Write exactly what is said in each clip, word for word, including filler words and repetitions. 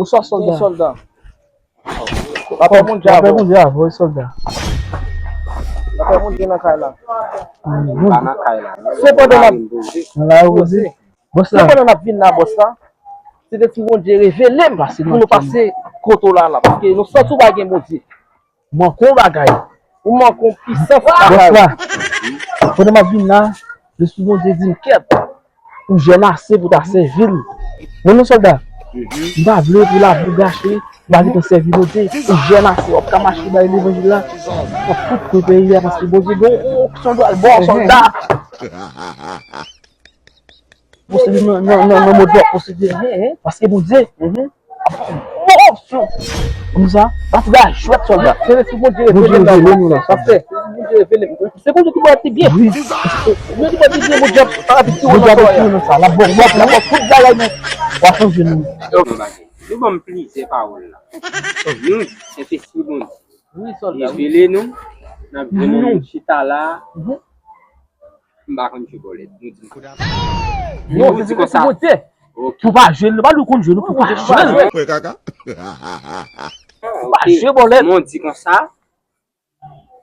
Bonswa, sòlda. Sòlda. Lapè Bondye avè w. Lapè Bondye avè w, sòlda. Lapè Bondye nan kay la. Amen. Pa nan kay la. Sepandan, n ap poze. Nan la poze. Bòs la. Sepandan, n ap vin la, bòs la. Se te si Bondye revele m pou nou pase kote w la, la. Paske nou santi w pa gen Bondye. Manke yon bagay. Ou manke yon pisans bagay. Bòs la. Pandan m ap vin la, Lespri Bondye di m, kèt, ou jèn ase pou ta sèvi l. Bon, non, sòlda. M pa vle pou lavi w gache, m pa vle pou sèvi Bondye. Ou jèn ase, w ap ka mache bay levanjil la. W ap fout kwen peyi a, paske Bondye gen yon onksyon l pral ba w, sòlda. Posede nan, nan, nan, nan mòd w ap posede. Paske Bondye ap ba w bon opsyon. Kòmsa, pa fè jwèt, sòlda. Se si Bondye revele nou la, pastè. Se si Bondye revele nou. Se Bondye ki ba w pi byen. Wi. Bondye ki ba w pi byen, Bondye ap, ap ap tire w nan sa. L ap ba w, l ap ba w tout bagay nou. W ap chanje nou. Nou ban m plizyè pawòl la. Nou, Sentespri Bondye. Wi, sòlda. Revele nou. N ap jwenn nou chita la. M pa konn jwe bòlèt. Nou di m. Non, se di konsa. Pou pa jwe, nou pa nou konn jwe, nou pou pa jwe. Frè kaka. Pou pa jwe bòlèt. Non, di konsa.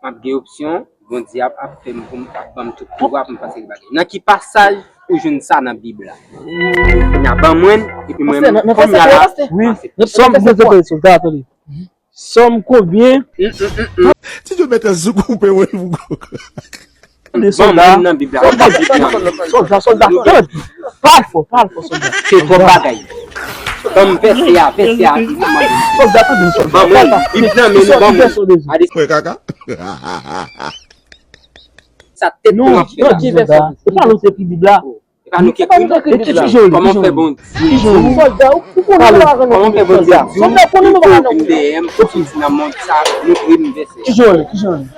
M ap gen opsyon, Bondye ap, ap fè m pou m, ap ban m tout pouvwa pou m pase bagay. Nan ki pasaj ou jwenn sa nan Bib la? N a ban mwen, epi mwen, kounya la, wi. Sòm, sòm konbyen? Ti Dye mèt sou koupe, wi. Tande, sòlda. Sòlda, sòlda, tande. Pale fò, pale fò, sòlda. Se twòp bagay. Ban m vèsè a, vèsè a. Sòlda, tande, sòlda. Ban mwen, Bib nan men nou, ban mwen. Frè kaka. Sa tèt nou ap fè la. Non, ki vèsè? E pa nou te ekri Bib la. E pa nou ki ekri l. Kòman fè Bondye? Sòlda, ou konnen nou pa nan Bondye. Sòlda, konnen nou pa nan Bondye. Vin dèyè m, pou soti nan mond sa, montre m vèsè. Kijan w ye? Kijan w ye?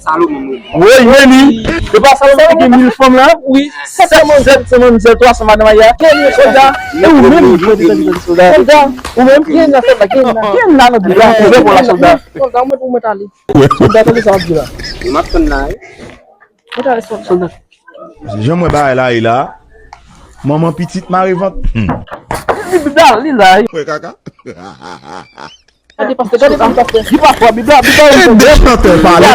Salomon, wi. Woy, men li. E pa Salomon ki gen mil fanm la? Wi. Sèt san mannzè, twa san madanm aya. Sòlda, e ou menm, sòlda, ou menm. Ki nan fèt la? Ki nan, ki nan nan Bib la? Sòlda, ou mèt, ou mèt ale. Sòlda, tande sa m ap di la. Yo m ap tann la, wi. Sòlda. Jan m wè bagay la ye la, manman pitit mare vant. Li la, li la. Frè kaka. Gade pastè, gade pastè. Li pa fò, Bib la, Bib la. E de chantè pale.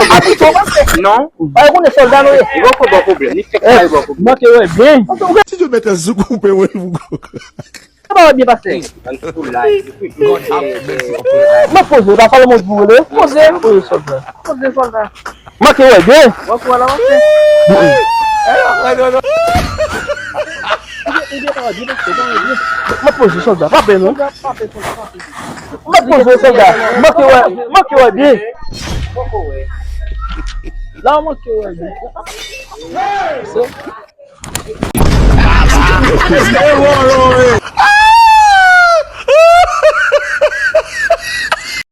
Non. Pa yo konnen sòlda nou ye. Li poko ba w pwoblèm, li fèk pa yo ba w pwoblèm. Manke wè byen. Ti Dye mèt sou koupe, wi. Sa pa byen pase. M ap poze, pa Salomon pou rele. Poze. Poze sòlda. Poze sòlda. Manke wè byen. M ap poze sòlda, pa pè non. M ap poze sòlda. Manke wè, manke wè byen. La manke wè byen.